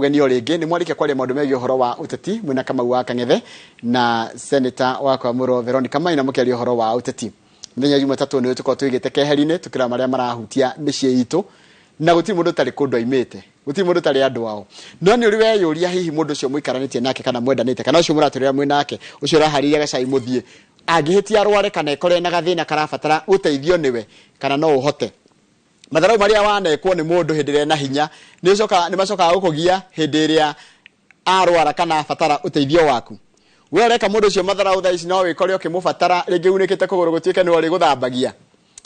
Ũgeni o rĩngĩ nĩ mwarĩkia kwaria maũndũ megiĩ ũhoro wa ũteti mwĩna Kamau wa Kang'ethe na Senator wa Kwamũrwo Veronica Maina, mũkĩaria ũhoro wa ũteti. Mũthenya wa Jumatatũ nĩ tũkoragwo tũigĩte keheri-inĩ tũkĩrora marĩa marahutia mĩciĩ itũ, na gũtirĩ mũndũ ũtarĩ kũndũ aimĩte, gũtirĩ mũndũ ũtarĩ andũ ao. No nĩ ũrĩ weyũria hihi mũndũ ũcio mũikaranĩtie nake kana mwendanĩte kana ũcio mũratũrĩra mwĩ nake, ũcio ũraharĩria gacai mũthiĩ, angĩhĩtia arware kana ekore na gathĩna karabatara gũteithio nĩwe, kana no ũhote? Matharau marĩa wanekwo nĩ mũndũ hĩndĩ ĩrĩa ena hinya nĩ macokaga gũkũgia hĩndĩ ĩrĩa arwara kana abatara ũteithio waku. We ũreka mũndũ ũcio matharau thaa ici no wĩkore ũkĩmũbatara rĩngĩ unĩkĩte kũgũrũ gũtuĩke nĩwe ũrĩgũthambagia,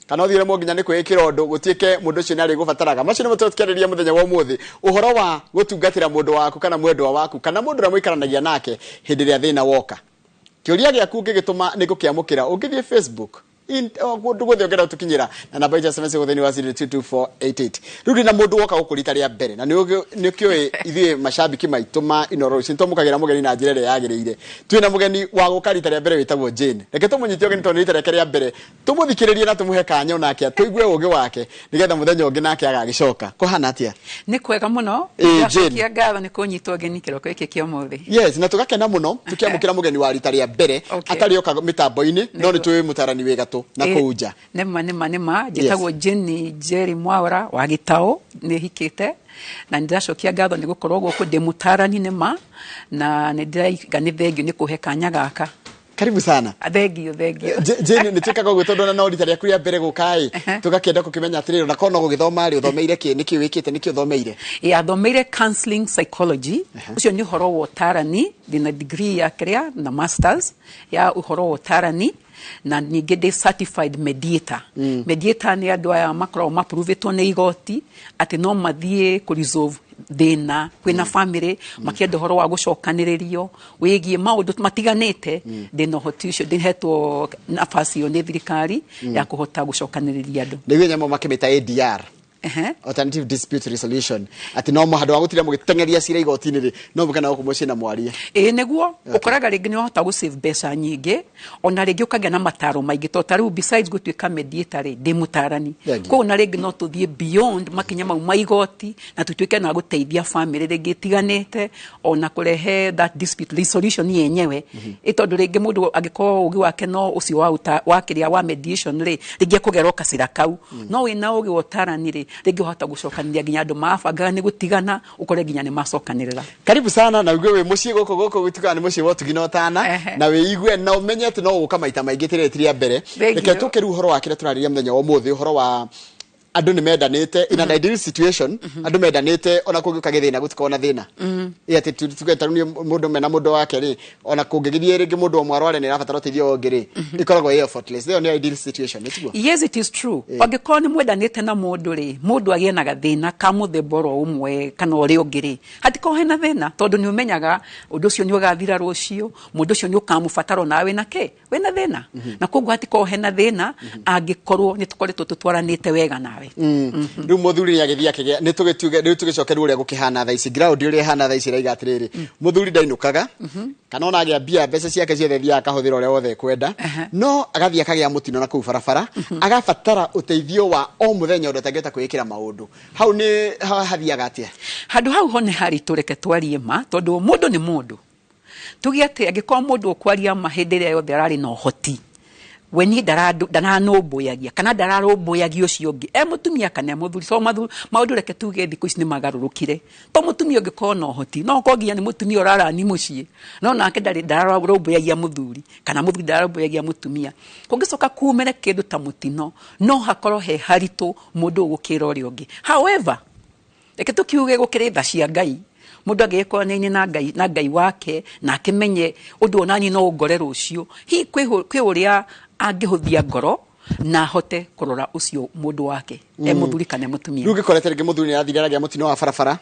kana ũthiĩ ũremwo nginya nĩ kwĩĩkĩra ũndũ gũtuĩke mũndũ ũcio nĩ arĩgũbataraga. Macio nĩmo tũkĩarĩria mũthenya wa ũmũthĩ, ũhoro wa gũtungatĩra mũndũ waku kana mwendwa waku kana mũndũ ũrĩa mũikaranagia nake hĩndĩ ĩrĩa thĩna woka. Kĩũria gĩaku ũngĩgĩtũma nĩ ngũkĩamũkĩra ũngĩthiĩ Facebook, kũndũ guothe ũngĩenda gũtũkinyĩra na namba itũ ya SMS thĩinĩ wa 022488. Rĩu ndĩna mũndũ woka gũkũ rita rĩa mbere, na nĩ ũkĩũĩ ithuĩ macambĩki maitũ ma Inooro rũcinĩ twamũkagĩra mũgeni na njĩra ĩrĩa yagĩrĩire. Twĩna mũgeni wa gũka rita rĩa mbere wĩtagwo Jane. Reke tũmũnyite ũgeni tondũ nĩ rita rĩake rĩa mbere, tũmũthikĩrĩrie na tũmũhe kanya onake tũigue ũgĩ wake nĩgetha mũthenya ũngĩ nake agagĩcoka. Kũhana atĩa? Nĩ kwega mũno. Ĩĩ, Jane. Ndacokia ngatho nĩ kũnyitwo ũgeni kĩroko gĩkĩ kĩa ũmũthĩ. Yes, na tũgakena mũno tũkĩamũkĩra mũgeni wa rita rĩa mbere atarĩ oka mĩtambo-inĩ, no nĩ tũĩ mũtarani wĩ gatũ na kũu nja. Nĩma nĩma nĩma, njĩtagwo Jenny Jerry Mwaura wa Gĩtaũ, nĩ hikĩte na nĩ ndĩracokia ngatho nĩ gũkorwo gũkũ. Ndĩ mũtarani nĩma, na nĩ ndĩraiga nĩ thengio nĩ kũhe kanya gaka. Karibu sana. Thengio, thengio. Jane, nĩ twĩkaga ũguo tondũ ona no rita rĩaku rĩa mbere gũka ĩ, tũgakĩenda gũkĩmenya atĩrĩrĩ, ona korwo no gũgĩthoma rĩ, ũthomeire kĩ, nĩkĩ wĩkĩte, nĩkĩ ũthomeire? Athomeire counseling psychology. Ũcio nĩ ũhoro wa ũtarani. Ndĩna degree ya kĩrĩa na masters ya ũhoro wa ũtarani, na ningĩ ndĩ certified mediator. Mediator nĩ andũ aya makoragwo mapuruvĩtwo nĩ igoti atĩ no mathiĩ kũ resolve thĩna kwĩna family makĩenda ũhoro wa gũcokanĩrĩrio wĩgiĩ maũndũ matiganĩte. Ndĩna ũhoti ũcio, ndĩhetwo nafasi ĩyo nĩ thirikari ya kũhota gũcokanĩrĩria andũ. Nĩguo nyamũ makĩmĩta ADR, alternative dispute resolution, atĩ no handũ wa gũtinda mũgĩteng'eria cira igoti-inĩ rĩ, no mũke na gũkũ mũciĩ na mwarie. Ĩĩ nĩguo. Ũkoraga rĩngĩ nĩ wahota gũ save mbeca nyingĩ, ona rĩngĩ ũkagĩa na mataro maingĩ, tondũ ta rĩu besides gũtuĩka mediator rĩ, ndĩ mũtarani. Thank you. Koguo na rĩngĩ no tũthiĩ beyond makinya mau ma igoti na tũtuĩke na gũteithia family rĩngĩ ĩtiganĩte, ona kũrehe that dispute resolution yenyewe, ĩ tondũ rĩngĩ mũndũ angĩkorwo ũgĩ wake no ũcio wa kĩrĩa wa mediation rĩ, rĩngĩ ekũgera o kacĩra kau. No wĩna ũgĩ wa ũtarani rĩ, rĩngĩ ũhota gũcokanĩria nginya andũ mabangaga nĩ gũtigana, ũkore nginya nĩ macokanĩrĩra. Karibu sana, na uigue wĩ mũciĩ gũkũ. Gũkũ gũtuĩkaga nĩ mũciĩ wa ũtugi na ũtana. Na wĩigue na ũmenye atĩ no gũka maita maingĩ, tĩrĩ ti rĩa mbere. Thank Reke you. tũke rĩu ũhoro wa kĩrĩa tũrarĩria mũthenya wa ũmũthĩ, ũhoro wa andũ nĩ mendanĩte. In an ideal situation, andũ mendanĩte, ona kũngĩũka gĩthĩna gũtikoragwo na thĩna. Ĩ atĩ tuge ta rĩu niĩ mũndũ mena mũndũ wake rĩ, ona kũngĩgĩthiĩ rĩngĩ mũndũ ũmwe arware nĩ arabatara ũteithio ũngĩ rĩ, ĩkoragwo ĩ effortless. Ĩyo nĩ ideal situation, nĩ tiguo? Yes, it is true. Angĩkorwo nĩ mwendanĩte na mũndũ rĩ, mũndũ agĩe na gathĩna ka mũthemba oro ũmwe kana ũrĩa ũngĩ rĩ, hatikorwo hena thĩna, tondũ nĩ ũmenyaga ũndũ ũcio nĩ ũgathira rũciũ, mũndũ ũcio nĩ ũkamũbatara onawe wĩna kĩ, wĩna thĩna, na koguo hatikorwo hena thĩna angĩkorwo nĩ tũkoretwo tũtwaranĩte wega nawe. Rĩu mũthuri nĩ agĩthiĩ akĩgĩa, nĩ tũgĩtuge rĩu tũgĩcoke rĩu ũrĩa gũkĩhana thaa ici, ground ũrĩa ĩhana thaa ici ĩraiga atĩrĩrĩ, mũthuri ndainũkaga kana ona agĩa mbia, mbeca ciake ciothe thiaga akahũthĩra ũrĩa wothe ekwenda, no agathiĩ akagĩa mũtino na kũu barabara, agabatara ũteithio wa o mũthenya ũndũ atangĩhota kwĩĩkĩra maũndũ. Hau nĩ hathiaga atĩa? Handũ hau ho nĩ haritũ, reke twarie ma, tondũ mũndũ nĩ mũndũ. Tuge atĩ angĩkorwo mũndũ ũkwaria ma hĩndĩ ĩrĩa yothe ararĩ na ũhoti, we niĩ ndaranũmbũyagia kana ndararũmbũyagia ũcio ũngĩ, e mũtumia kana e mũthuri, so maũndũ reke tuge thikũ ici nĩ magarũrũkire, to mũtumia ũngĩkorwo na ũhoti no ũkorwo nginya nĩ mũtumia ũrarani mũciĩ, no nake ndarĩ ndararũmbũyagia mũthuri kana mũthuri ndararũmbũyagia mũtumia. Kũngĩcoka kumĩre kĩndũ ta mũtino, no hakorwo he haritũ mũndũ ũyũ gũkĩra ũrĩa ũngĩ. However, reke tũkiuge gũkĩrĩ tha cia Ngai, mũndũ angĩgĩkorwo nĩ na Ngai na Ngai wake na akĩmenye ũndũ onani no ũngore rũciũ, hihi kwĩ ũrĩa angĩhũthia ngoro na ahote kũrora ũcio mũndũ wake, e mũthuri kana e mũtumia. Rĩu ũngĩkorete rĩngĩ mũthuri nĩ arathire aragĩa mũtino wa barabara,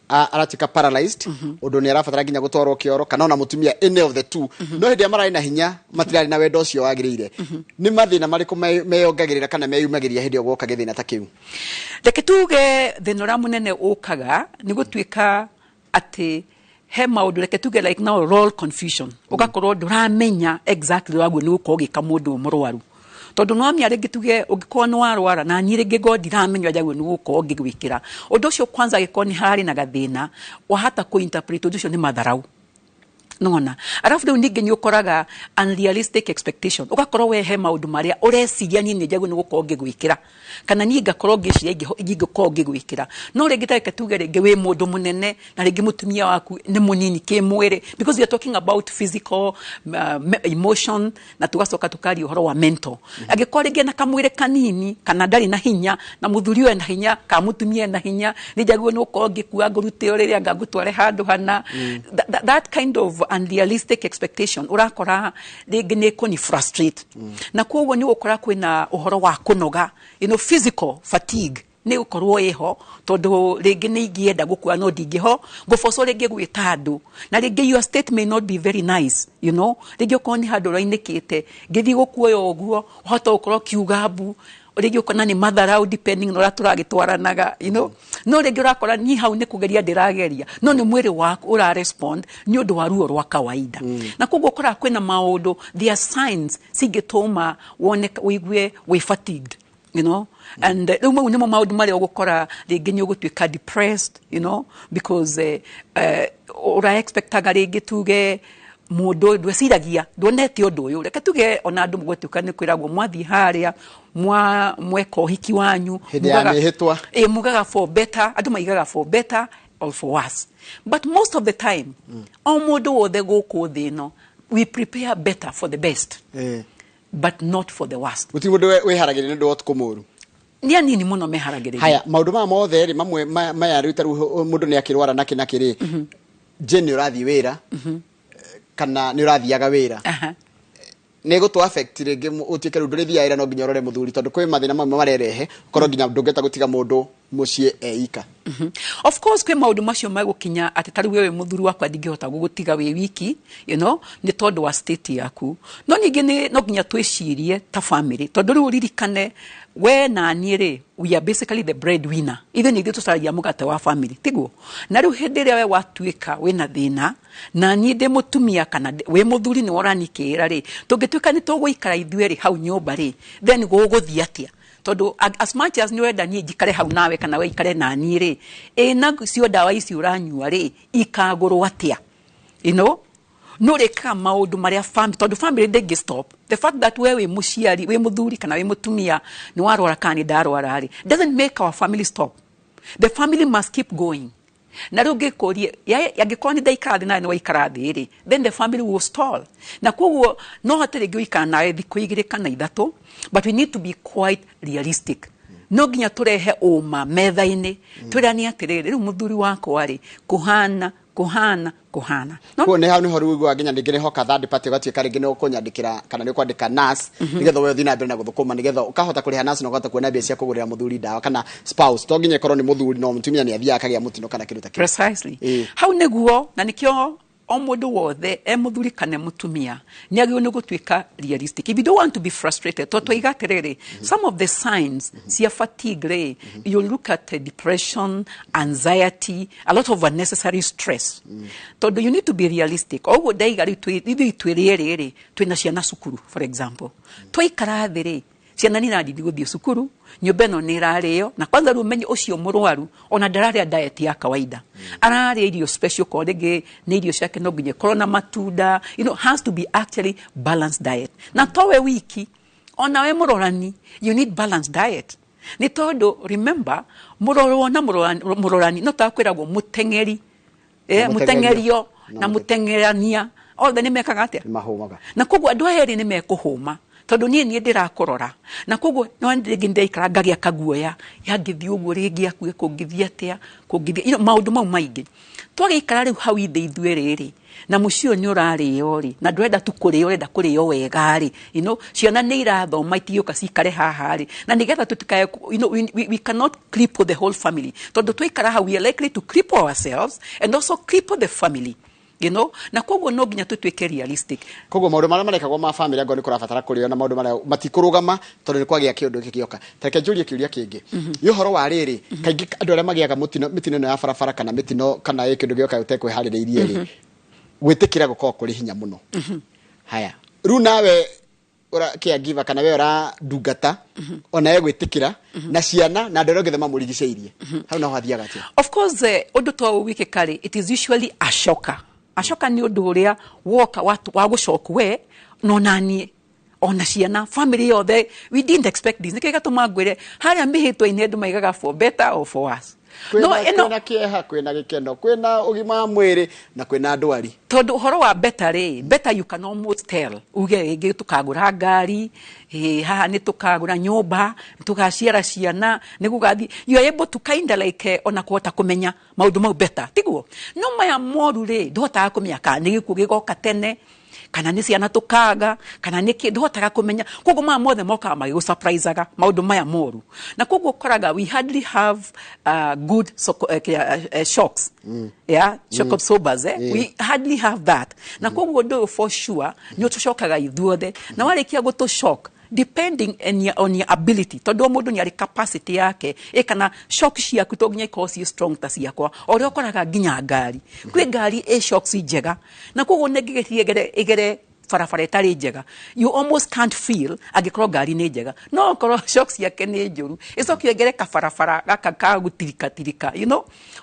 aratuĩka paralyzed ũndũ nĩ arabatara nginya gũtwarwo kĩoro, kana ona mũtumia, any of the two, no hĩndĩ ĩrĩa mararĩ na hinya matirarĩ na wendo ũcio wagĩrĩire, nĩ mathĩna marĩkũ meyongagĩrĩra kana meyumagĩria hĩndĩ ĩyo gwoka gĩthĩna ta kĩu? Reke tuge thĩna ũrĩa mũnene ũkaga nĩ gũtuĩka atĩ he maũndũ, reke tuge like now role confusion, ũgakorwo ndũramenya exactly waguo nĩ gũkorwo ũgĩka mũndũ ũyũ mũrwaru. Tondu no amia rĩngĩ tuge ũngĩkorwo nĩ warwara na niĩ rĩngĩ ngorwo ndiramenya ũrĩa njagĩrĩirwo nĩ gũkorwo ngĩgwĩkĩra ũndũ ũcio. Kwanza angĩkorwo nĩ hararĩ na gathĩna, wahata kũ-interpret ũndũ ũcio nĩ matharau nona. Arabu rĩu ningĩ nĩ ũkoraga unrealistic expectation, ũgakorwo we he maũndũ marĩa ũreciria niĩ nĩ njagĩrĩirwo nĩ gũkorwo ngĩgwĩkĩra, kana niĩ ngakorwo ngĩciria ingĩkorwo ngĩgwĩkĩra. No rĩngĩ tareke tuge rĩngĩ wĩ mũndũ mũnene na rĩngĩ mũtumia waku nĩ mũnini kĩmwĩrĩ, because we are talking about physical, emotion, na tugacoka tukaria ũhoro wa mental. Angĩkorwo rĩngĩ na kamwĩrĩ kanini kana ndarĩ na hinya na mũthuri ũyũ ena hinya kana mũtumia ena hinya, nĩ njagĩrĩirwo nĩ gũkorwo ngĩkua ngũrute ũrĩrĩ anga ngũtware handũ hana. That kind of unrealistic expectation ũrakora rĩngĩ nĩ kũni frustrate, na koguo nĩ ũgũkora kwĩna ũhoro wa kũnoga, physical fatigue nĩ gũkorwo ĩho, tondũ rĩngĩ nĩ ingĩenda gũkua no ndingĩho ngũbocwo rĩngĩ gwĩta andũ, na rĩngĩ your state may not be very nice. Rĩngĩ ũkorwo nĩ handũ ũrainĩkĩte, ngĩthiĩ gũkuoya ũguo ũhota gũkorwo ũkiuga mbu, rĩngĩ ũkona nĩ matharau depending na ũrĩa tũragĩtwaranaga. No rĩngĩ ũrakora niĩ hau nĩ kũgeria ndĩrageria, no nĩ mwĩrĩ waku ũra respond nĩ ũndũ wa ruo rwa kawaida. Na koguo ũkoraga kwĩna maũndũ, there are signs cingĩtũma wone ũigue wĩ fatigued. And rĩu mau nĩmo maũndũ marĩa ũgũkora rĩngĩ nĩ ũgũtuĩka depressed, because ũra expectaga rĩngĩ tuge mũndũ ndweciragia nduonete ũndũ ũyũ. Reke tuge ona andũ mũgũtuĩka nĩ kwĩragwo mwathiĩ harĩa mwa mweka ũhiki wanyu. Hĩndĩ ya mĩhĩtwa. Ĩ, mugaga for better, andũ maigaga for better or for worse, but most of the time o mũndũ wothe gũkũ thĩ ĩno, we prepare better for the best but not for the worst. Gũtirĩ mũndũ wĩharagĩria nĩ ũndũ wa ũtukũ mũru. Nĩ anini mũno meharagĩrĩria. Haya, maũndũ maya mothe rĩ, mamwe maya rĩu tarĩu mũndũ nĩ akĩrwara nakĩ nakĩ rĩ, Jane, nĩ ũrathiĩ wĩra kana nĩ ũrathiaga wĩra? Aha. Nĩ gũtũ affect rĩngĩ ũtuĩke rĩu ndũrĩthiaga wĩra, no nginya ũrore mũthuri, tondũ kwĩ mathĩna mamwe marerehe ũkorwo nginya ndũngĩhota gũtiga mũndũ mũciĩ eika. Of course kwĩ maũndũ macio megũkinya atĩ ta rĩu we wĩ mũthuri wakwa, ndingĩhota gũgũtiga wĩ wiki, nĩ tondũ wa state yaku. No ningĩ nĩ no nginya twĩcirie ta family, tondũ rĩu ũririkane we na niĩ rĩ, we are basically the breadwinner. Ithuĩ nĩ ithuĩ tũcaragia mũgate wa family, tiguo? Na rĩu hĩndĩ ĩrĩa we watuĩka wĩna thĩna na niĩ ndĩ mũtumia kana wĩ mũthuri nĩ ũranikĩra rĩ, tũngĩtuĩka nĩ tũgũikara ithuĩ rĩ hau nyũmba rĩ, then gũgũthiĩ atĩa? Tondũ as much as nĩ ũrenda niĩ njikare hau nawe kana we ikare na niĩ rĩ, ĩ nacio ndawa ici ũranyua rĩ, ikagũrwo atĩa? No rĩkaga maũndũ marĩa family, tondũ family ndĩngĩ stop. The fact that we wĩ mũciari, wĩ mũthuri kana wĩ mũtumia, nĩ warwara kana nĩ ndarwara rĩ, doesn't make our family stop. The family must keep going. Na rĩu ngĩkũrie, angĩkorwo nĩ ndaikara thĩ nawe nĩ waikara thĩ rĩ, then the family will stall. Na koguo no hote rĩngĩ gũikara nawe thikũ 2 kana 3, but we need to be quite realistic. No nginya tũrehe ũma metha-inĩ, twĩrane atĩrĩrĩ, rĩu mũthuri wakwa rĩ, kũhana kũhana kũhana no. Koguo nĩ hau nĩho rĩu ũiguaga nginya rĩngĩ nĩhoka third party, ũgatuĩka rĩngĩ nĩ ũkũnyandĩkĩra kana nĩ ũkwandĩka nurse nĩgetha we ũthiĩ na mbere na gũthũkũma, nĩgetha ũkahota kũrĩha nurse na ũkahota kuona mbia cia kũgũrĩra mũthuri ndawa kana spouse. To nginya ĩkorwo nĩ mũthuri, no mũtumia nĩ athiaga akagĩa mũtino kana kĩndũ ta kĩu. Precisely. Hau nĩguo na nĩkĩo o mũndũ wothe e mũthuri kana mũtumia nĩ agĩrĩirwo nĩ gũtuĩka realistic if you don't want to be frustrated, tondũ twaiga atĩrĩrĩ, some of the signs cia fatigue rĩ, you look at depression, anxiety, a lot of unnecessary stress, tondũ you need to be realistic. O ũguo ndaiga rĩu ithuĩ twĩ rĩerĩ rĩ, twĩna ciana cukuru, for example, twaikara thĩ rĩ, ciana nĩ irathiĩ gũthiĩ cukuru, nyũmba ĩno nĩ ĩrarĩo, na kwanza rĩu ũmenye ũcio mũrwaru ona ndararĩa diet ya kawaida, ararĩa irio special, korwo rĩngĩ nĩ irio ciake no nginya ikorwo na matunda, has to be actually balanced diet. Na towe wiki, ona we mũrorani, you need balanced diet, nĩ tondũ remember, mũrorwo na mũrorani no takwĩragwo mũteng'eri Na mũteng'erio na na mũteng'erania othe nĩ mekaga atĩa? Nĩ mahũmaga. Na koguo andũ aya erĩ nĩ mekũhũma, tondũ niĩ niĩ ndĩrakũrora, na koguo no rĩngĩ ndĩraikara ngagĩa kaguoya yangĩthiĩ ũguo rĩngĩ akue, kũngĩthiĩ atĩa, kũngĩthiĩ maũndũ mau maingĩ. Twagĩikara rĩu hau ithe ithuĩ rĩrĩ na mũciĩ ũyũ nĩ ũrarĩo rĩ, na ndũrenda tu kũrĩo, ũrenda kũrĩo wega rĩ, ciana nĩ irathoma, itigĩũka cikare haha rĩ, na nĩgetha tũtikae we cannot cripple the whole family, tondũ twaikara hau we are likely to cripple ourselves and also cripple the family, na koguo no nginya tũtuĩke realistic. Koguo maũndũ marĩa marekagwo ma family, angorwo nĩ kũrabatara kũrĩo na maũndũ marĩa matikũrũgama tondũ nĩ kwagĩa kĩũndũ gĩkĩ gĩoka. Tareke njũrie kĩũria kĩngĩ nĩ ũhoro wa rĩrĩ, kaingĩ andũ arĩa magĩaga mũtino, mĩtino ĩno ya barabara kana mĩtino kana ĩ kĩndũ gĩoka ũtekwĩharĩrĩirie rĩ, gwĩtĩkĩra gũkorwo kũrĩ hinya mũno. Haya, rĩu nawe Ura caregiver kana we ura ndungata ona egwĩtĩkĩra na ciana na andũ arĩa othe mamũrigicĩirie, hau naho hathiaga atĩa? Of course, ũndũ ta ũyũ wĩkĩka rĩ, it is usually a shocker. A shocker nĩ ũndũ ũrĩa woka wa gũcock we no naniĩ ona ciana, family yothe. We didn't expect this. Nĩkĩo gĩgatũma ngwĩre harĩa mĩhĩtwa-inĩ andũ maigaga for better or for worse. No no ĩno kwĩna kĩeha, kwĩna gĩkeno, kwĩna ũgima wa mwĩrĩ na kwĩna ndwari. Tondũ ũhoro wa better rĩ, better you can almost tell, uge rĩngĩ tũkagũra ngari, haha nĩ tũkagũra nyũmba, tũgaciara ciana, nĩ gũgathiĩ. You are able to kind of like ona kũhota kũmenya maũndũ mau better, tiguo? No maya moru rĩ, ndũhotaga kũmenya kana nĩ gĩkuũ gĩgoka tene, kana nĩ ciana tũkaga, kana nĩ kĩ, ndũhotaga kũmenya. Koguo maya mothe mokaga magĩgũsurprisaga, maũndũ maya moru. Na koguo ũkoraga we hardly have good shocks, yeah, shock absorbers, eh? We hardly have that. Na koguo ũndũ ũyũ for sure nĩ ũtũcokaga ithuothe, na warĩkia gũtũ shock, depending on your ability, tondũ o mũndũ nĩ arĩ capacity yake ĩ, kana shock ciaku to nginya ikorwo ciĩ strong ta ciakwa. O ũrĩa ũkoraga nginya ngari, kwĩ ngari ĩ shocks njega, na koguo nĩ ngĩgĩthiĩ ĩgere barabara ĩtarĩ njega, you almost can't feel angĩkorwo ngari nĩ njega. No okorwo shocks ciake nĩ njũru, ĩcoke ĩgere kabarabara gaka ka gũtirika tirika,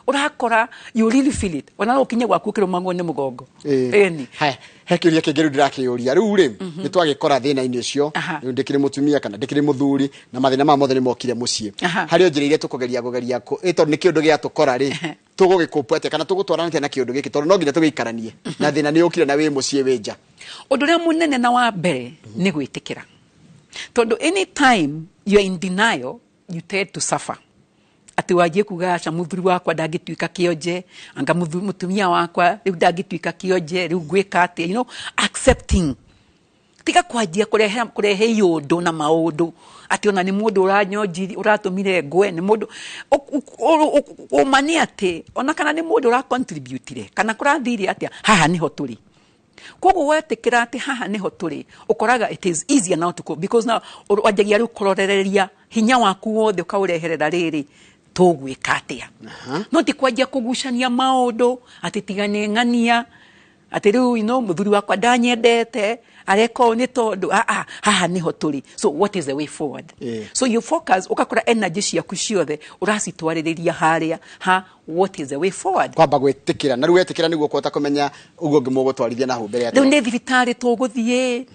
ũrakora you really feel it. Ona no ũkinye gwaku ũkĩrũmagwo nĩ mũgongo. Ĩni. Haya, he kĩũria kĩngĩ rĩu ndĩrakĩũria. Rĩu rĩ, nĩ twagĩkora thĩna-inĩ ũcio. Rĩu ndĩkĩrĩ mũtumia kana ndĩkĩrĩ mũthuri, na mathĩna maya mothe nĩ mokire mũciĩ. Harĩ o njĩra iria tũkũgeria kũgeria tondũ nĩ kĩũndũ gĩatũkora rĩ, tũgũgĩkũpwo atĩa kana tũgũtwarana atĩa na kĩũndũ gĩkĩ, tondũ no nginya tũgĩikaranie na thĩna nĩ ũkire na wĩ mũciĩ, wĩ nja? Ũndũ ũrĩa mũnene na wa mbere nĩ gwĩtĩkĩra, tondũ anytime you are in denial, you tend to suffer. Atĩ wanjie kuga, aca, mũthuri wakwa ndangĩtuĩka kĩonje, anga mũtumia wakwa rĩu ndangĩtuĩka kĩonje, rĩu ngwĩka atĩa? Accepting, tiga kwanjia kũrehe iũndũ na maũndũ atĩ ona nĩ mũndũ ũranyonjiri, ũratũmire ngwe, nĩ mũndũ ũma nĩ atĩ ona kana nĩ mũndũ ũracontributire kana kũrathire atĩa, haha nĩho tũrĩ. Koguo wetĩkĩra atĩ haha nĩho tũrĩ, ũkoraga it is easier now to cope, because now wanjagia rĩu kũrorereria hinya waku wothe ũkaũreherera rĩrĩ, tũgwĩka atĩa? No ti kwanjia kũgucania maũndũ atĩ tiga nĩ ng'ania, atĩ rĩu mũthuri wakwa ndanyendete, areka ũũ nĩ tondũ haha nĩho tũrĩ, so what is the way forward? So you focus, ũgakora energy ciaku ciothe ũracitwarĩrĩria harĩa ha what is the way forward. Kwamba gwĩtĩkĩra, na rĩu wetĩkĩra nĩguo kũhota kũmenya ũguo ũngĩ mũgũtwarithia na hau mbere rĩu atĩa. Nĩ thibitarĩ tũgũthiĩ,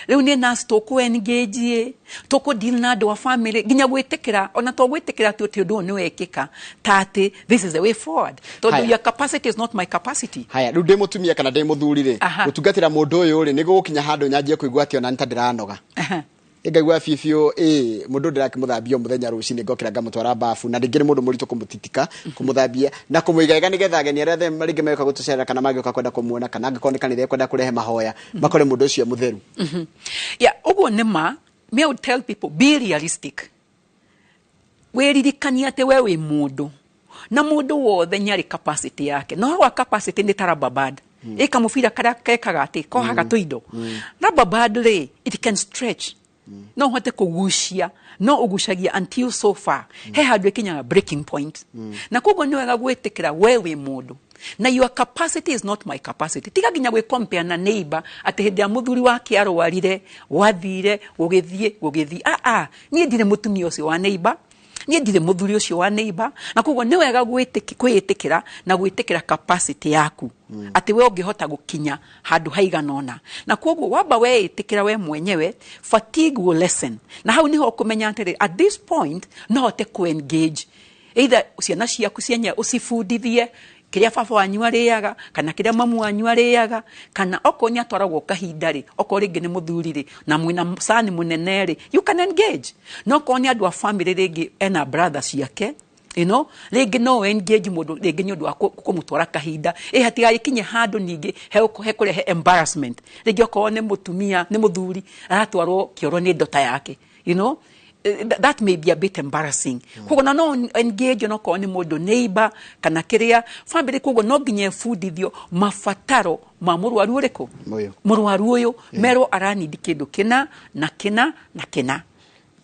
rĩu nĩ nurse tũkũ engage, tũkũ deal na andũ a family, nginya gwĩtĩkĩra ona to gwĩtĩkĩra atĩ ũndũ ũyũ nĩ wekĩka, ta atĩ this is the way forward, tondũ Haya. your capacity is not my capacity. Haya, rĩu ndĩ mũtumia kana ndĩ mũthuri rĩ, gũtungatĩra mũndũ ũyũ rĩ, nĩ gũgũkinya handũ nyanjie kũigua atĩ ona nĩ ta ndĩranoga. Ngaigua biũ biũ ĩ mũndũ ndĩrakĩmũthambia o mũthenya rũcinĩ, ngokĩra ngamũtwara bafu, na rĩngĩ nĩ mũndũ mũritũ kũmũtitika, kũmũthambia na kũmũiga wega, nĩgetha ageni arĩa othe rĩngĩ megũka gũtũcerera kana mangĩũka kwenda kũmuona, kana angĩkorwo nĩ kanitha ekwenda kũrehe mahoya, makore mũndũ ũcio e mũtheru. Yeah, ũguo nĩ ma. Me, I would tell people, be realistic. Wĩririkanie atĩ we wĩ mũndũ, na mũndũ wothe nĩ arĩ capacity yake. Na ũhoro wa capacity nĩ ta rubber band, ĩ kamũbira karĩa kekaga atĩ kohaga tũindo. Rubber band rĩ, it can stretch, no ũhote kũgucia, no ũgucagia until so far, he handũ ĩkinyaga breaking point. Na koguo nĩ wega gwĩtĩkĩra we wĩ mũndũ na your capacity is not my capacity. Tiga nginya gwĩ compare na neighbor, atĩ hĩndĩ ya mũthuri wake arwarire, gwathire gũgĩthiĩ gũgĩthiĩ. Ah ah, niĩ ndirĩ mũtumia ũcio wa neighbor, niĩ ndirĩ mũthuri ũcio wa neighbor. Na koguo nĩ wega kwĩĩtĩkĩra na gwĩtĩkĩra capacity yaku, atĩ we ũngĩhota gũkinya handũ haigana ũna. Na koguo wamba weĩtĩkĩra we mwenyewe, fatigue will lessen, na hau nĩho ũkũmenya atĩrĩ, at this point no hote ku-engage either ciana ciaku cienyewe, ũcibundithie kĩrĩa baba wanyu arĩaga kana kĩrĩa mamu wanyu arĩaga, kana okorwo nĩ atwaragwo kahinda rĩ, okorwo rĩngĩ nĩ mũthuri rĩ, na mwĩna cani mũnene rĩ, you can engage. No okorwo nĩ andũ a family, rĩngĩ ena brother ciake, rĩngĩ no engage mũndũ rĩngĩ nĩ ũndũ wa kũmũtwara kahinda, ĩ hatigagĩkinye handũ ningĩ hekũrehe embarrassment. Rĩngĩ okorwo nĩ mũtumia, nĩ mũthuri aratwarwo kĩoro nĩ ndota yake, that may be a bit embarrassing. Koguo na no engage onokorwo nĩ mũndũ neighbor kana kĩrĩa family. Koguo no nginya ĩbundithio mabataro ma mũrwaru ũrĩkũ. Ũyũ. Mũrwaru ũyũ merwo aranindi kĩndũ kĩna na kĩna na kĩna.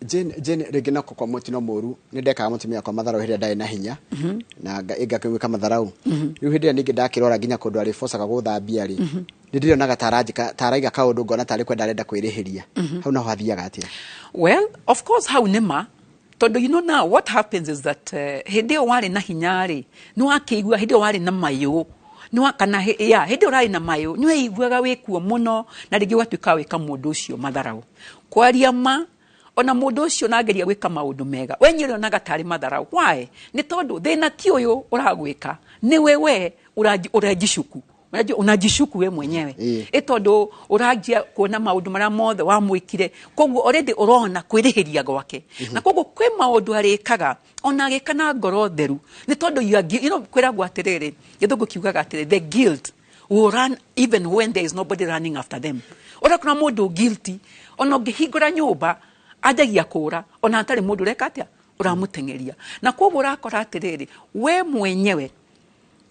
Jane, rĩngĩ nako kwa mũtino mũru nĩ ndekaga mũtumia wakwa matharau hĩndĩ ĩrĩa ndarĩ na hinya na ngakĩgwĩka matharau. Rĩu hĩndĩ ĩrĩa ningĩ ndakĩrwara nginya kũndũ arĩbocaga gũthambia rĩ, nĩ ndĩrionaga ta aranjĩka, ta araiga kaũndũ, ngona tarĩ kwenda arenda kwĩrĩhĩria. Hau naho hathiaga atĩa? Well, of course, hau nĩ ma, tondũ you know now what happens is that hĩndĩ ĩyo warĩ na hinya rĩ, nĩ wakĩigua hĩndĩ ĩyo warĩ na mayũ nĩ wa kana ya hĩndĩ ĩyo ũrarĩ na mayũ, nĩ weiguaga wĩkuo mũno, na rĩngĩ ũgatuĩka wĩka mũndũ ũcio matharau. Kwaria ma, ona mũndũ ũcio nageria gwĩka maũndũ mega, we nyĩ ũrĩonaga tarĩ matharau. Why? Nĩ tondũ thĩna ti ũyũ ũragwĩka, nĩwe we ũrejishuku. Unajua, unajishuku we mwenyewe. Ĩ tondũ ũranjia kuona maũndũ marĩa mothe wamwĩkire, koguo already ũrona kwĩrĩhĩria gwake, na koguo kwĩ maũndũ arĩkaga ona agĩka na ngoro theru, nĩ tondũ you are, you know, kwĩragwo atĩrĩrĩ, gĩthũngũ kiugaga atĩrĩ, "The guilt will run even when there is nobody running after them." Ũrakora mũndũ guilty, ona ũngĩhingũra nyũmba anjagia kũra ona hatarĩ mũndũ ũreka atĩa, ũramũteng'eria. Na koguo ũrakora atĩrĩrĩ, we mwenyewe,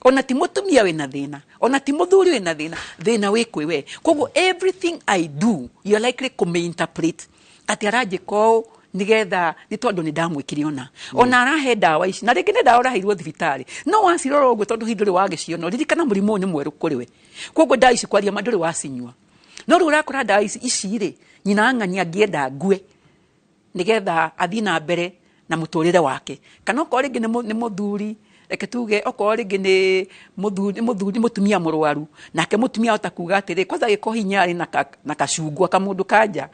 ona ti mũtumia wĩna thĩna, ona ti mũthuri wĩna thĩna, thĩna wĩ kwĩ we. Koguo everything I do, you are likely kũmĩinterpret atĩ aranjĩka ũũ nĩgetha nĩ tondũ nĩ ndamwĩkire, ona arahe ndawa ici, na rĩngĩ nĩ ndawa ũraheirwo thibitarĩ, no wacirora ũguo, tondũ hihi ndũrĩ wagĩciona, ririkana mũrimũ ũyũ nĩ mwerũ kũrĩ we, koguo ndawa ici, kwaria ma, ndũrĩ wacinyua. No rĩu ũrakora ndawa ici ici rĩ, nyina ng'ani angĩenda ngue nigetha athiĩ na mbere na mũtũrĩre wake, kana okorwo rĩngĩ nĩ mũthuri, reke tuge okorwo rĩngĩ nĩ mũthuri, nĩ mũtumia mũrwaru, nake mũtumia ahota kuga atĩrĩ, kwanza gĩko hinya arĩ na kacungwa kamũndũ kanja,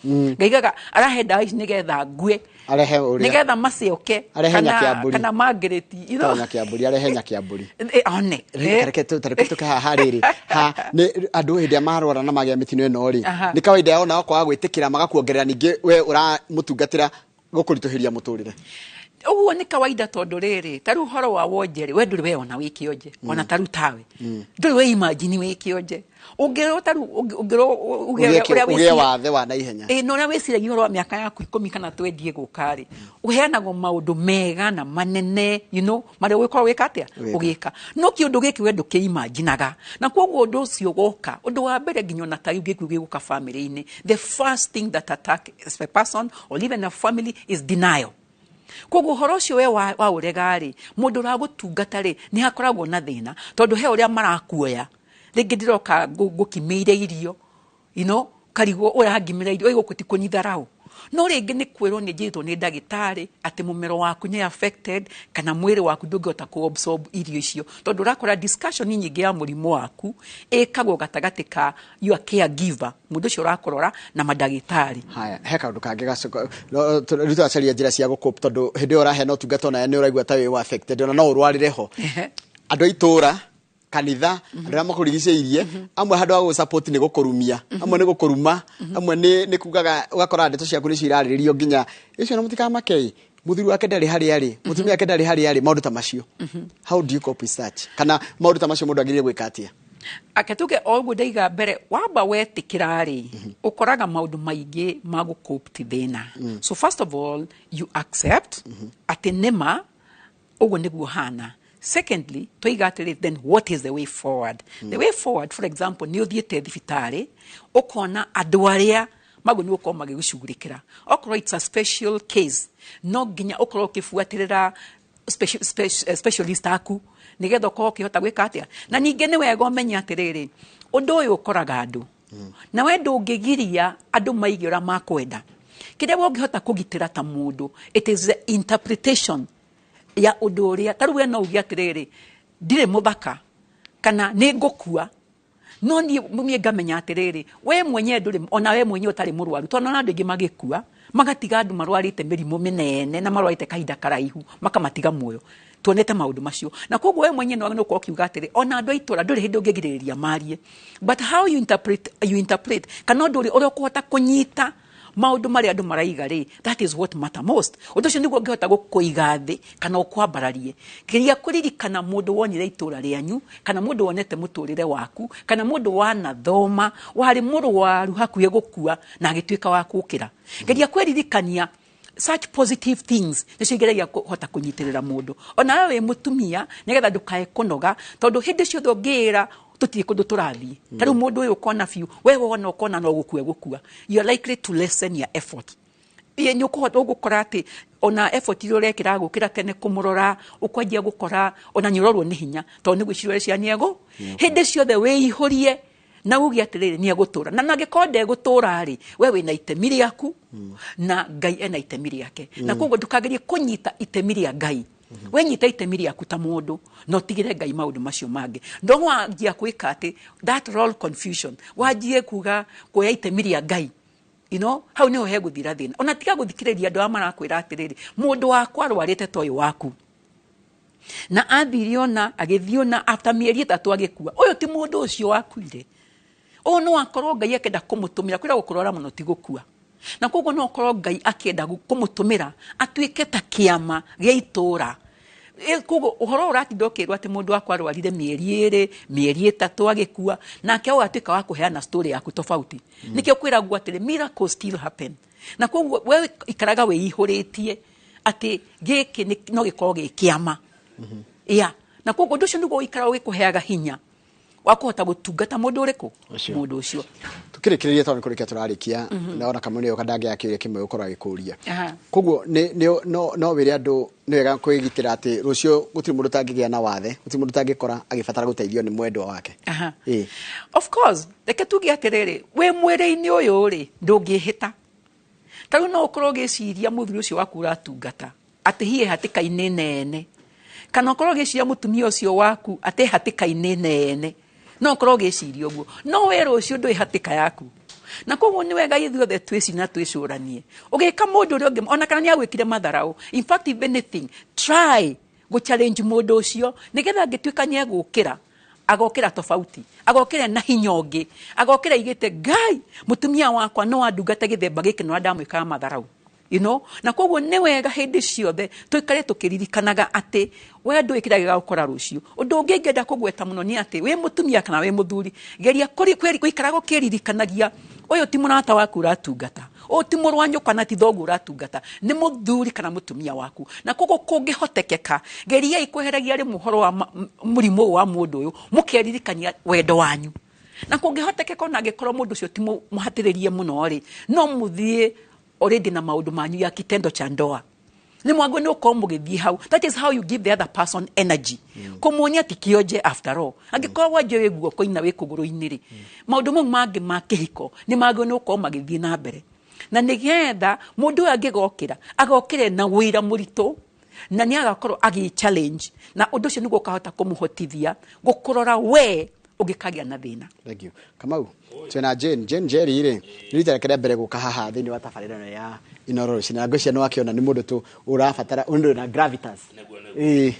ngaigaga arahe ndawa ici nĩgetha ngue. Arehe ũrĩa nĩgetha macioke. Arehe kana nyakĩambũri. Kana Margaret, To nyakĩambũri, arehe nyakĩambũri. One. Tareke tũke haha rĩrĩ, ha nĩ andũ hĩndĩ ĩrĩa marwara na magĩa mĩtino ĩno rĩ, Aha. nĩ kawaida yao nao kwaga gwĩtĩkĩra, magakuongerera ningĩ we ũramũtungatĩra gũkũritũhĩria mũtũrĩre. Ũguo nĩ kawaida, tondũ rĩrĩ, ta rĩu ũhoro wa wonje rĩ, we ndũrĩ weyona wĩ kĩonje, ona ta rĩu tawe ndũrĩ we imagine wĩ kĩonje, ũngĩrwo ta rĩu ũngĩrwo uge ũrĩa ũgĩe wathe wa naihenya. Ĩ, na ũrĩa wĩciragia ũhoro wa mĩaka yaku 10 kana 20 ĩgũka rĩ, ũheanagwo maũndũ mega na manene, marĩa ũgĩkorwo wĩka atĩa. Ũgĩka. Ũgĩka no kĩũndũ gĩkĩ we ndũkĩimaginaga, na koguo ũndũ ũcio woka, ũndũ wa mbere, nginya ona ta rĩu gĩkuũ gĩgũka family-inĩ, the first thing that attack a person or even a family is denial. Koguo ũhoro ũcio we waũrega rĩ, mũndũ ũragũtungata rĩ, nĩ hakoragwo na thĩna, tondũ he ũrĩa marakuoya. Rĩngĩ ndĩroka ngũkimĩire irio, karigwo ũrangimĩra irio, ĩ gũkũ ti kũnyitharau. No rĩngĩ nĩ kwĩrwo nĩ njĩrĩtwo nĩ ndagĩtarĩ atĩ mũmero waku nĩ affected, kana mwĩrĩ waku ndũngĩhota kũ absorb irio icio, tondũ ũrakora discussion nyingĩ ya mũrimũ waku ĩkagwo gatagatĩ ka your caregiver, mũndũ ũcio ũrakũrora, na mandagĩtarĩ. Haya, he kaũndũ kangĩ gacoka rĩu tũracaria njĩra cia gũkũp, tondũ hĩndĩ ĩyo ũraheana ũtungata onawe nĩ ũraigua ta wĩ affected, ona no ũrwarĩre ho. Andũ a itũra, kanitha, andũ arĩa makũrigicĩirie, amwe handũ ha gũgũ nĩ gũkũrumia, amwe nĩ gũkũruma, amwe nĩ kugaga, ũgakora ndeto ciaku nĩcio irarĩrĩrio nginya icio, na mũtikamake, mũthuri wake ndarĩ harĩa arĩ, mũtumia wake ndarĩ harĩa arĩ, maũndũ ta macio. How do you cope with such? Kana maũndũ ta macio mũndũ agĩrĩire gwĩka atĩa? Ake tuge o ũguo ndaiga mbere, wamba wetĩkĩra rĩ, ũkoraga maũndũ maingĩ ma gũcope ti thĩna. So first of all, you accept atĩ nĩma ũguo nĩguo hana. Secondly, twaiga atĩrĩ, then what is the way forward? The way forward, for example, nĩ ũthiĩte thibitarĩ, ũkona andũ arĩa maguo nĩ gũkorwo magĩgũcugurĩkĩra. Okorwo it's a special case, no nginya ũkorwo ũkĩbuatĩrĩra specialist aku, nĩgetha ũkorwo ũkĩhota gwĩka atĩa. Na ningĩ nĩ wega ũmenye atĩrĩrĩ, ũndũ ũyũ ũkoraga andũ, na we ndũngĩgiria andũ maige ũrĩa makwenda. Kĩrĩa we ũngĩhota kũgitĩra ta mũndũ, it is the interpretation ya ũndũ ũrĩa. Ta rĩu we no uge atĩrĩrĩ, ndirĩ mũthaka, kana nĩ ngũkua, no niĩ ngamenya atĩrĩrĩ, we mwenyewe ndũrĩ, ona we mwenyewe ũtarĩ mũrwaru, tondũ ona andũ aingĩ magĩkua magatiga andũ marwarĩte mĩrimũ mĩnene na marwarĩte kahinda karaihu, makamatiga muoyo. Tuonete maũndũ macio. Na koguo we mwenyewe no gũkorwo ũkiuga atĩrĩ, ona andũ a itũra ndũrĩ hĩndĩ ũngĩgirĩrĩria marie, but how you interpret, you interpret, kana ũndũ ũrĩa ũkũhota kũnyita maũndũ marĩa andũ maraiga rĩ, that is what matter most. Ũndũ ũcio nĩguo ũngĩhota gũkũiga thĩ kana ũkwambararie. Geria kũririkana mũndũ wonire itũra rĩanyu, kana mũndũ wonete mũtũrĩre waku, kana mũndũ wanathoma warĩ mũrwaru hakuhĩ gũkua na agĩtuĩka wa kũũkĩra. Geria kwĩririkania such positive things, nĩcio igeragia kũhota kũnyitĩrĩra mũndũ, ona we wĩ mũtumia, nĩgetha ndũkae kũnoga, tondũ hĩndĩ ciothe ũngĩĩra tũtirĩ kũndũ tũrathiĩ. Ta rĩu mũndũ ũyũ ũkona biũ, we wona ũkona no gũkua gũkua, you are likely to lessen your effort. Ĩĩ, nĩ ũkũhota ũgũkora atĩ ona effort iria ũrekĩra gũkĩra tene kũmũrora, ũkwanjia gũkora ona nĩ ũrorwo nĩ hinya, tondũ nĩ gwĩciria ũreciria nĩ egũ hĩndĩ ciothe wĩihũrie na uge atĩrĩrĩ, nĩ egũtũra, na angĩkorwo ndegũtũra rĩ, we wĩna itemi rĩaku na Ngai ena itemi rĩake, na koguo ndũkagerie kũnyita itemi rĩa Ngai. We nyita itemi rĩaku ta mũndũ na ũtigĩre Ngai maũndũ macio mangĩ. No wanjia gwĩka atĩ that role confusion, wanjie kuga kuoya itemi rĩa Ngai, hau niho hegũthira thĩna. Ona tiga gũthikĩrĩria andũ arĩa marakwĩra atĩrĩrĩ, mũndũ wakwa arwarĩte ta ũyũ waku, na athire ona agĩthiĩ ona after mĩeri 3 agĩkua. Ũyũ ti mũndũ ũcio wakuire. Ũyũ no akorwo Ngai akĩenda kũmũtũmĩra, kwĩra gũkũrwara mũno ti gũkua, na koguo no akorwo Ngai akĩenda kũmũtũmĩra atuĩke ta kĩama gĩa itũra. Koguo ũhoro ũratinda ũkĩrwo atĩ mũndũ wakwa arwarire mĩeri 2, mĩeri 3 agĩkua, nake ũgatuĩka wa kũheana story yaku tofauti. Nĩkĩo kwĩragwo atĩrĩ, miracles still happen. Na koguo we ikaraga wĩihũrĩtie atĩ gĩkĩ no gĩkorwo gĩ kĩama. Yeah. Na koguo ũndũ ũcio nĩguo ũikaraga ũgĩkũheaga hinya wa kũhota gũtungata mũndũ ũrĩkũ? Mũndũ ũcio. Tukĩrĩkĩrĩria, tondũ nĩ kũrĩkia tũrarĩkia, na ona Kamau nĩyo ndangĩaga kĩũria kĩmwe gũkorwo agĩkũria. Koguo no wĩre andũ nĩ wega kwĩgitĩra atĩ rũciũ gũtirĩ mũndũ ũtangĩgĩa na wathe, gũtirĩ mũndũ ũtangĩkora agĩbatara gũteithio nĩ mwendwa wake. Of course, reke tuge atĩrĩrĩ, wĩ mwĩrĩ-inĩ ũyũ rĩ, ndũngĩhĩta. Ta rĩu no ũkorwo ũgĩciria mũthuri ũcio waku ũratungata atĩ hihi hatĩka-inĩ nene, kana ũkorwo ũgĩciria mũtumia ũcio waku atĩ hatĩka-inĩ nene, no ũkorwo ũgĩciria ũguo, no we rũciũ ndũĩ hatĩka yaku. Na koguo nĩ wega ithuothe twĩcirie na twĩcũranie ũgĩka mũndũ ũrĩa ũngĩ, ona kana nĩ agwĩkire matharau. In fact, if anything, try gũ challenge mũndũ ũcio, nĩgetha angĩtuĩka nĩ egũkĩra, agokĩra tofauti, agokĩra na hinya ũngĩ, agokĩra aigĩte Ngai, mũtumia wakwa no andungate gĩthemba gĩkĩ no ndamwĩkaga matharau. Na koguo nĩ wega hĩndĩ ciothe tũikare tũkĩririkanaga atĩ we ndũĩ kĩrĩa gĩgagũkora rũciũ. Ũndũ ũngĩ ingĩenda kũgweta mũno nĩ atĩ wĩ mũtumia kana wĩ mũthuri, geria gũikaraga ũkĩririkanagia ũyũ ti mũrata waku ũratungata, ũyũ ti mũrũ wa nyũkwa na ti thoguo ũratungata, nĩ mũthuri kana mũtumia waku. Na koguo kũngĩhotekeka, geriai kweheragia rĩmwe ũhoro wa mũrimũ ũyũ wa mũndũ ũyũ, mũkeririkania wendo wanyu. Na kũngĩhotekeka ona angĩkorwo mũndũ ũcio ti mũhatĩrĩrie mũno rĩ, no mũthiĩ already na maũndũ manyu ya kitendo cha ndoa. Nĩ mwagwo nĩ ũkorwo mũgĩthiĩ hau. That is how you give the other person energy. Kũmuonia ti kĩonje after all. Angĩkorwo wonje wĩ guoko-inĩ na wĩ kũgũrũ-inĩ rĩ, maũndũ mau mangĩ ma kĩhiko nĩ magĩrĩirwo nĩ gũkorwo magĩthiĩ na mbere. Na nĩgetha mũndũ ũyũ angĩgokĩra, agokĩre na wĩra mũritũ, na nĩ agakorwo agĩ challenge, na ũndũ ũcio nĩguo ũkahota kũmũhotithia gũkũrora we ũngĩkagĩa na thĩna. Thank you. Kamau, twĩna Jane, Jane Njeri rĩ, nĩ rita rĩake rĩa mbere gũka haha thĩinĩ wa tabarĩra ĩno ya Inooro rũcinĩ, na ngwĩciria nĩ wakĩona nĩ mũndũ tu ũrabatara ũndũ na gravitas. Nĩguo, nĩguo.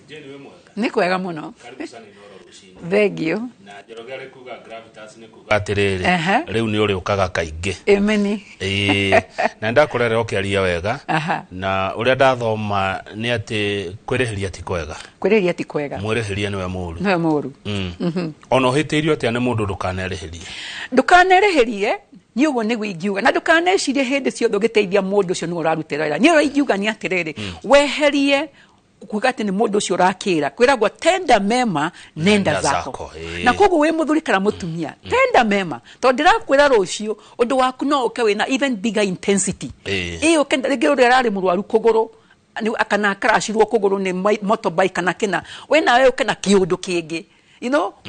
Jane, wĩ mwega? Nĩ kwega mũno. Karibu sana Inooro rũcinĩ. Thank you. Na Njoroge arĩ kuga gravitas nĩ kuga atĩrĩrĩ, rĩu nĩ ũrĩũkaga kaingĩ. Ĩmeni. Ĩĩ, na ndakorera ũkĩaria wega. Na ũrĩa ndathoma nĩ atĩ kwĩrĩhĩria ti kwega. Kwĩrĩhĩria ti kwega. Mwĩrĩhĩria nĩwe mũru. Nĩwe mũru. Ona ũhĩtĩirio atĩa nĩ mũndũ, ndũkanerĩhĩrie. Ndũkanerĩhĩrie, niĩ ũguo nĩguo ingiuga. Na ndũkanecirie hĩndĩ ciothe ũgĩteithia mũndũ ũcio nĩwe ũrarutĩra wĩra. Niĩ ũrĩa ingiuga nĩ atĩrĩrĩ, weherie kuga atĩ nĩ mũndũ ũcio ũrakĩra. Kwĩragwo tenda mema nenda zako. Na koguo wĩ mũthuri kana mũtumia, tenda mema, tondũ ndĩrakwĩra rũciũ ũndũ waku no ũke wĩna even bigger intensity. Ĩĩ, ũke rĩngĩ ũrĩa ararĩ mũrwaru kũgũrũ, kana akaracirwo kũgũrũ nĩ motorbike kana kĩna, we nawe ũke na kĩũndũ kĩngĩ.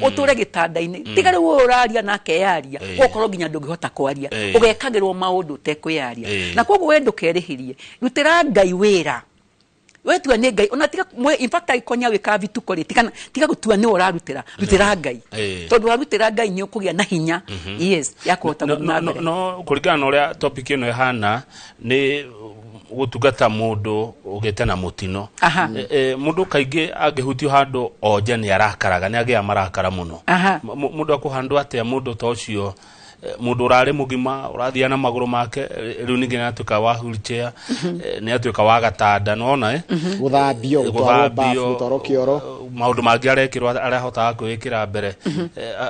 Ũtũre gĩtanda-inĩ. Tiga rĩu ũyũ ũraria nake yaria, ũgakorwo nginya ndũngĩhota kwaria. Ũgekagĩrwo maũndũ ũtekwĩyaria. Na koguo we ndũkerĩhĩrie. Rutĩra Ngai wĩra. We tua nĩ Ngai, ona tiga mwe, in fact angĩkorwo nĩ agwĩkaga vituko rĩ, tiga gũtua nĩwe ũrarutĩra, rutĩra Ngai. Tondũ warutĩra Ngai nĩ ũkũgĩa na hinya. Yes, ya kũhota gũthiĩ na mbere. No kũringana na ũrĩa topic ĩno ĩhana, nĩ gũtungata mũndũ ũgĩte na mũtino. Mũndũ kaingĩ angĩhutio handũ onje nĩ arakaraga, nĩ agĩaga marakara mũno. Mũndũ akũhandwo atĩa mũndũ ta ũcio, mũndũ ũrarĩ mũgima, ũrathiĩ na magũrũ make, rĩu ningĩ nĩ atuĩka wa wheelchair, nĩ atuĩka wa gatanda, nĩwona, eh? Gũthambio, gũtwarwo bafu, gũtwarwo kĩoro. Maũndũ mangĩ arekĩrwo arĩa ahotaga kwĩĩkĩra mbere.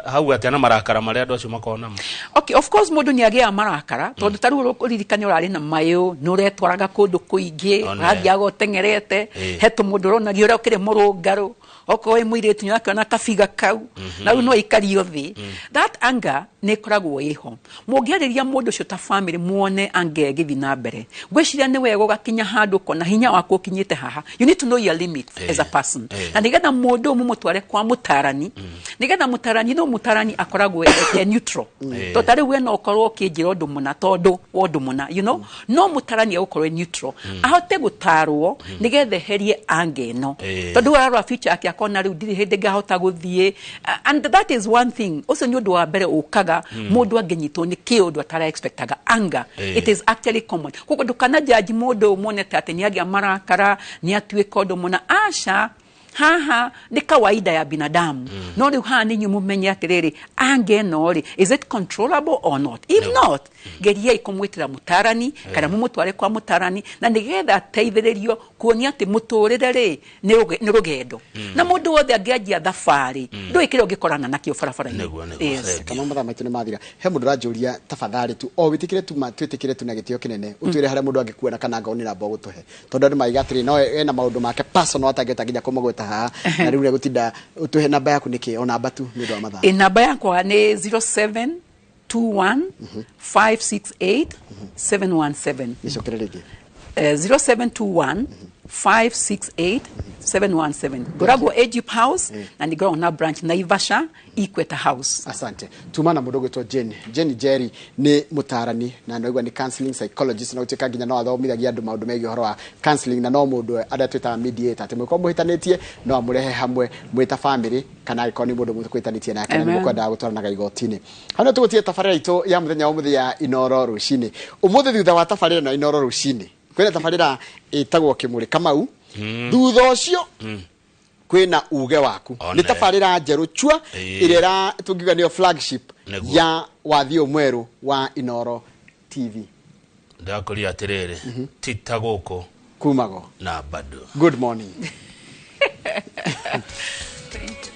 Hau atĩa na marakara marĩa andũ acio makoragwo namo? Okay, of course mũndũ nĩ agĩaga marakara, tondũ ta rĩu ũririkane ũrarĩ na mayũ, nĩ ũretwaraga kũndũ kũingĩ, ũrathiaga ũteng'erete, he tũmũndũ ũronagia ũrĩa ũkĩrĩ mũrũngarũ. Okorwo wĩ mũirĩtu nĩ ũrakĩona kabiga kau na rĩu no ikario thĩ. That anger nĩ ĩkoragwo ĩho. Mũngĩarĩria mũndũ ũcio ta family, muone anger ĩgĩthiĩ na mbere, ngwĩciria nĩ wega ũgakinya handũ ũkona hinya waku ũkinyĩte haha. You need to know your limits as a person. Na nĩgetha mũndũ ũyũ mũmũtware kwa mũtarani, nĩgetha mũtarani, no mũtarani akoragwo e neutral, tondũ ta rĩu we no ũkorwo ũkĩnjĩra ũndũ mũna tondũ wa ũndũ mũna, no mũtarani egũkorwo e neutral, ahote gũtarwo nĩgetha eherie anger ĩno, tondũ ararora future yake akona rĩu ndirĩ hĩndĩ ngahota gũthiĩ. And that is one thing, ũcio nĩ ũndũ wa mbere ũkaga mũndũ angĩnyitwo nĩ kĩũndũ atara expectaga, anger. It is actually common. Koguo ndũkana judge mũndũ ũyũ muonete atĩ nĩ agĩa marakara, nĩ atuĩka ũndũ mũna. Aca, haha nĩ kawaida ya binadamu. No rĩu haha nĩ inyuĩ mũmenye atĩrĩrĩ, anger ĩno rĩ, is it controllable or not? If not, geriai kũmwĩtĩra mũtarani kana mũmũtware kwa mũtarani, na nĩgetha ateithĩrĩrio kuonia atĩ mũtũrĩre rĩ nĩ rũgendo, na mũndũ wothe angĩanjia thabarĩ ndũĩ kĩrĩa ũngĩkorana nakĩo barabara-inĩ. Nĩguo, nĩguo. Yes. Thank you. Kama mathaa maitũ nĩ mathira, he mũndũ ũranjũria, tafadhali tu o wĩtĩkĩre tu ma twĩtĩkĩre tu na gĩtĩo kĩnene, ũtwĩre harĩa mũndũ angĩkuona kana ngorwo nĩ namba ũgũtũhe, tondũ andũ maiga atĩrĩ no ena maũndũ make personal atangĩhota nginya kũmagweta haha, na rĩu gũtinda ũtũhe namba yaku nĩkĩ, o namba tu nĩ ũndũ wa mathaa. Ĩ, namba yakwa nĩ 0721 568 717. Gĩcokere rĩngĩ. 0721 568 717. Ngoragwo Egypt House, na nĩ ngoragwo na branch Naivasha, Equator House. Asante. Tuma na mũndũ ũgwĩtwo Jane Jerry, nĩ mũtarani na noigua nĩ counseling psychologist, na gũtuĩka nginya no athomithagia andũ maũndũ megiĩ ũhoro wa counseling, na no mũndũ arĩa twĩtaga mediator, atĩ mũgĩkorwo mũhĩtanĩtie no amũrehe hamwe mwĩ ta family, kana angĩkorwo nĩ mũndũ mũkũhĩtanĩtie nake na Amen. nĩ mũkwendaga gũtwaranaga igoti-inĩ. Hau no tũgũtige tabarĩra itũ ya mũthenya wa ũmũthĩ ya Inoro rũcinĩ. Ũmũthĩ thutha wa tabarĩra na Inoro rũcinĩ kwĩna tabarĩra ĩtagwo Kĩmũrĩ Kamau. Thutha ũcio kwĩna uge waku. One. Nĩ tabarĩra njerũ chua ĩrĩa tũngiuga nĩyo flagship ya wathi ũyũ mwerũ wa Inoro TV. Ndakũria atĩrĩrĩ, ti ta gũkũ kumago na bado. Good morning. Thank you.